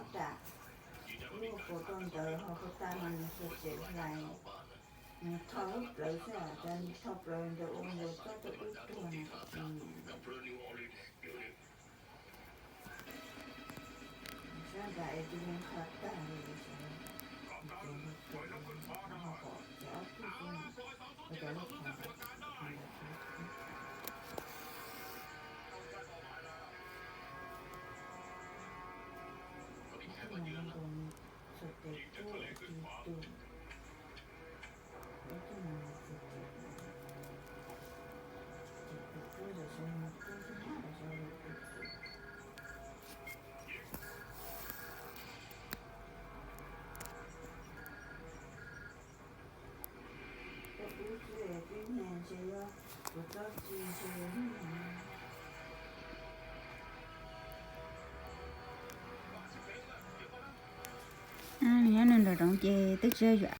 Ram, lub kaus rau ntawd ho puas tas mas nws xuas tes hlais, nws tho lub plawv xwb, cas nws tho plawv ntawd ua nkaus tsob rau wb tuag na. Sab nrad es tus yeej qha tag li, ces nws tus ho pom ces ob tug xwb na, ua cov lub qhov ntawd, qhov ntawd. Tus no nkaus nws xuas tes tuaj tus tus, ib tug no nws xuas tes, tus tus tuaj ntawm xyov nws tuaj tsis nyob los xyov yog tus tus. Koj pub xwb, pib niag ntshe yog kuv txob tsis ntshe yog hnub no. Nyob nws nram zoov ces twb tsis yog yuam